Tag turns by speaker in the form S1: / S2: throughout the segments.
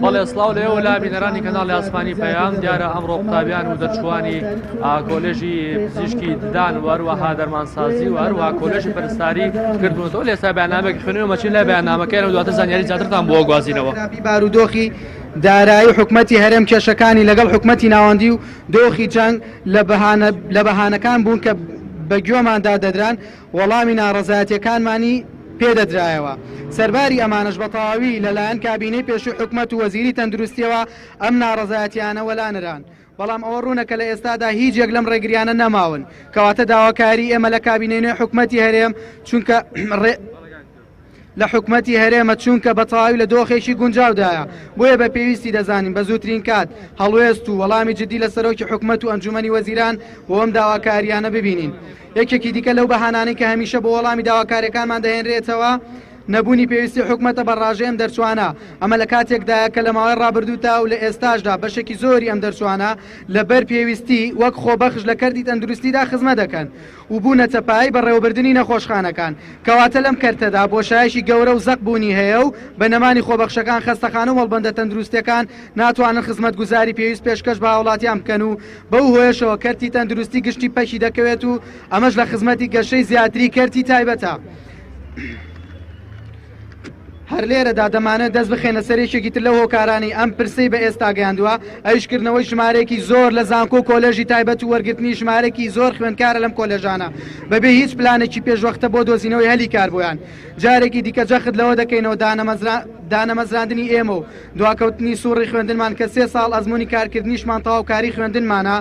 S1: بەڵێ سڵاو لە ئێوە لە بینەرانی کەناڵی ئاسمانی پەیام دیارە ئەمڕۆ قوتابیان و دەرچوانی کۆلێژی پزیشکی ددان و هەروەها دەرمانسازی و هەروەها کۆلێژی پەرستاری کردوونەتەوە لە ئێستا بەیاننامەیەک خوێنەوە مەچین لای بەیاننامەکەیان و دواتر زانیاری زیاترتان بۆ گوازینەوە.
S2: خراپی بارودۆخی دارایی حکومەتی هەرێم کێشەکانی لەگەڵ حکومەتی ناوەندی و دۆخی جەنگ لە بەهانەکان بوون کە بە گوێماندا دەدران وەڵامی ناڕەزایەتیەکانمانی پێدەدرایەوە. سەرباری ئەمانەش بە تەواوی لەلایەن کابینەی پێشووی حکومەت و وەزیری تەندروستیەوە ئەم ناڕەزایەتیانە وەلانران. بەڵام ئەوە ڕوونە کە لە ئێستادا هیچ یەک لەم ڕێگریانە نەماون. کەواتە داواکاری ئێمە لە کابینەی نوێی حکومەتی هەرێم چونکە لە حکومەتی هەرێمە چونکە بە تەواوی لە دۆخێکی گونجاودایە بۆیە بە پێویستی دەزانین بە زووترین کات هەڵوێست و وەڵامی جدی لە سەرۆکی حکومەت و ئەنجومەنی وەزیران بۆ ئەم داواکاریانە ببینین. یەکێکی دیکە لەو بەهانانەی کە هەمیشە بۆ وەڵامی داواکاریەکانمان دەهێنرێتەوە نەبوونی پێویستی حکومەتە بە ڕاژەی ئەم دەرچوانە، ئەمە لە کاتێکدایە کە لە ماوەی ڕابردوودا و لە ئێستاشدا بەشێکی زۆری ئەم دەرچوانە لەبەر پێویستی وەک خۆبەخش لە کەرتی تەندروستیدا خزمەت دەکەن و بوونەتە پایەی بەڕێوەبردنی نەخۆشخانەکان، کەواتە لەم کەرتەدا بۆشایەکی گەورە و زەق بوونی هەیە و بە نەمانی خۆبەخشەکان خەستەخانە و مەڵبەندە تەندروستیەکان ناتوانن خزمەتگوزاری پێویست پێشکەش بە هاوڵاتیان بکەن و بەو هۆیەشەوە کەرتی تەندروستی گشتی پەکی دەکەوێت و ئەمەش لە خزمەتی گەشەی زیاتری کەرتی تایبەتە. هەر لێرەدا دەمانەوێت دەست بخەینە سەر یەکێکی تر لەو هۆکارانەی ئەم پرسەی بە ئێستا گەیاندووە، ئەویش کردنەوەی ژمارەیەکی زۆر لە زانکۆ و کۆلێژی تایبەت و وەرگرتنی ژمارەیەکی زۆر خوێندکارە لەم کۆلێژانە بەبێ هیچ پلانێکی پێشوەختە بۆ دۆزینەوەی هەلی کار بۆیان. جارێکی دیکە جەخت لەوە دەکەینەوە دانەمەزراندنی ئێمە و دواکەوتنی سوڕی خوێندنمان کە سێ ساڵ ئەزموونی کارکردنیشمان تەواوکاری خوێندنمانە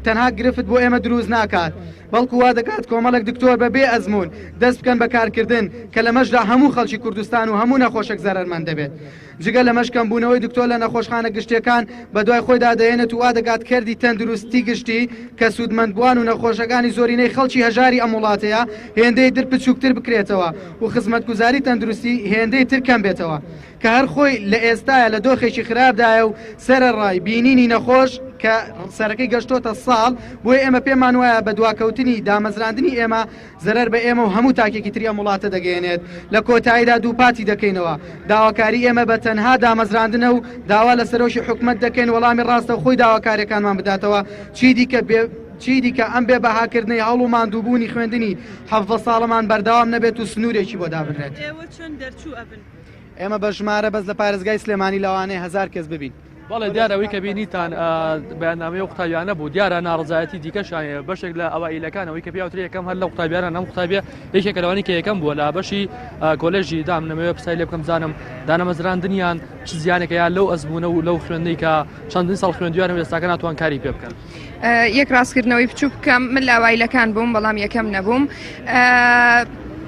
S2: تەنها گرفت بۆ ئێمە دروست ناکات، بەڵکو وا دەکات کۆمەڵێک دکتۆر بە بێ ئەزموون دەست بکەن بە کارکردن کە لەمەشدا هەموو خەڵکی کوردستان و هەموو نەخۆشێک زەرەرمەند دەبێت. جگە لەمەش کەمبوونەوەی دکتۆر لە نەخۆشخانە گشتیەکان بەدوای خۆیدا دەهێنێت و وا دەکات کەرتی تەندروستی گشتی کە سوودمەندبووان و نەخۆشەکانی زۆرینەی خەڵکی هەژاری ئەم وڵاتەیە هێندەی تر بچووکتر بکرێتەوە و خزمەتگوزاری تەندروستی هێندەی تر کەم بێتەوە. کە هەر خۆی لە ئێستایا لە دۆخێکی خراپدایە و سەرەڕای بینینی نەخۆش کە سەرەکەی گەشتۆتە ساڵ، بۆیە ئێمە پێمان وایە بە دواکەوتنی دامەزراندنی ئێمە زەرەر بە ئێمە و هەموو تاکێکی تری ئەم وڵاتە دەگەیەنێت. لە کۆتاییدا دووپاتی دەکەینەوە داواکاری ئێمە بە تەنها دامەزراندنە و داوا لە سەرۆکی حکومەت دەکەین وەڵامی ڕاستەوخۆی داواکاریەکانمان بداتەوە چیدیکە بێ چیدیکە ئەم بێ بەهاکردنەی هەوڵ و ماندووبوونی خوێندنی 17 ساڵەمان بەردەوام نەبێت و سنوورێکی بۆ دابنرێت.
S3: ئێوە چەند دەرچوو ئەبن؟
S2: ئێمە بە ژمارە بەس لە پارێزگای سلێمانی لەوانەیە هەزار کەس ببین.
S1: بەڵێ دیارە ئەوەی کە بینیتان بەیاننامەی ئەو قوتابیانە بوو دیارە ناڕزایەتی دیکەشان هەیە بەشێک لە ئەوائیلەکان ئەوەی کە پیاوترێ یەکەم هەر لە قوتابیانە ئەم قوتابیە یەکێکە لەوانی کە یەکەم بووە لە بەشی کۆلێژی دام نەمەوێ پرسیاری لێ بکەم بزانم دانەمەزراندنیان چ زیانێکە یا لەو ئەزموونە و لەو خوێندنەی کە چەندین ساڵ خوێندویانە و ئێستاکە ناتوان کاری پێ بکەن.
S3: یەک ڕاستکردنەوەی بچووک بکەم من لە ئەوایلەکان بووم بەڵام یەکەم نەبووم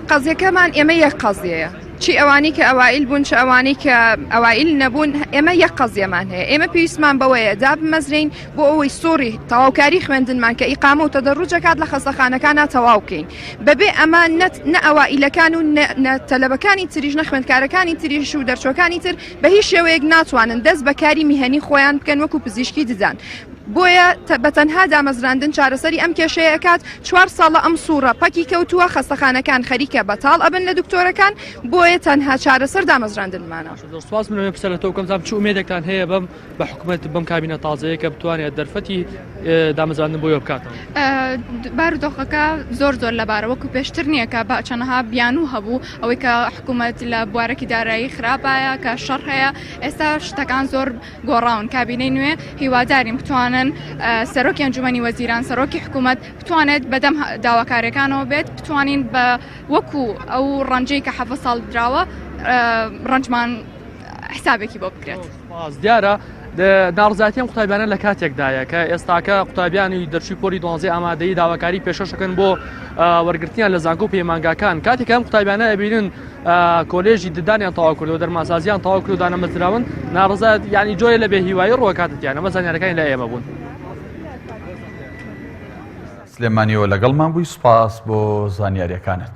S3: قەزیەکەمان ئێمە یەک قەزیەیە چی ئەوانی کە ئەوایل بوون چ ئەوانەی کە ئەوایل نەبوون ئێمە یەک قەزیەمان هەیە ئێمە پێویستمان بەوەیە دابمەزرین بۆ ئەوەی سوڕی تەواوکاری خوێندنمان کە ئیقامە و تەدەڕوجەکات لە خەستەخانەکانە تەواو بکەین بەبێ ئەمە نە ئەوائیلەکان و نە تەلەبەکانی تریش نە خوێندکارەکانی تریش و دەرچوەکانی تر بە هیچ شێوەیەک ناتوانن دەست بە کاری میهەنی خۆیان بکەن وەکو پزیشکی ددان. بۆیە بە تەنها دامەزراندن چارەسەری ئەم کێشەیە ئەکات، چوار ساڵە ئەم سوڕە پەکی کەوتووە، خەستەخانەکان خەریکە بەتاڵ ئەبن لە دکتۆرەکان، بۆیە تەنها چارەسەر دامەزراندنمانە.
S1: زۆر سوپاس من ئەمەوێ پرسیار لە تۆ بکەم بزانم چ ئومێدێکتان هەیە بەم بە حکومەت بەم کابینە تازەیە کە بتوانێت دەرفەتی دامەزراندن بۆ ئێوە بکاتەوە؟
S3: بارودۆخەکە زۆر زۆر لەبارە وەکو پێشتر نییە کە بە چەنەها بیانوو هەبوو ئەوەی کە حکوومەت لە بوارەکی دارایی خراپایە کە شەڕ هەیە ئێستا شتەکان زۆر گۆڕاون کابینەی نوێ هیوادارین بتوانن سەرۆکی ئەنجومەنی وەزیران سەرۆکی حکوومەت بتوانێت بەدەم داواکاریەکانەوە بێت بتوانین بە وەکو ئەو ڕەنجەی کە حەڤە ساڵ دراوە ڕەنجمان حسابێکی بۆ بکرێت.
S1: دیارە ناڕزایەتی ئەم قوتابیانە لە کاتێکدایە کە ئێستاکە قوتابیانی دەرچووی پۆلی دوانزەی ئامادەیی داواکاری پێشکەشەکەن بۆ وەرگرتنیان لە زانکۆ و پەیمانگاکان کاتێک ئەم قوتابیانە ئەبینن کۆلێژی ددانیان تەواو کردو دەرمانسازیان تەواو کردو دانەمەزراون ناڕزایەت یعنی جۆرێ لە بێهیوایی ڕووەکاتتیان ئەمە زانیارەکانی لای ئێمە بوون.
S4: سلێمانیەوە لەگەڵمان بووی سوپاس بۆ زانیاریەکانت.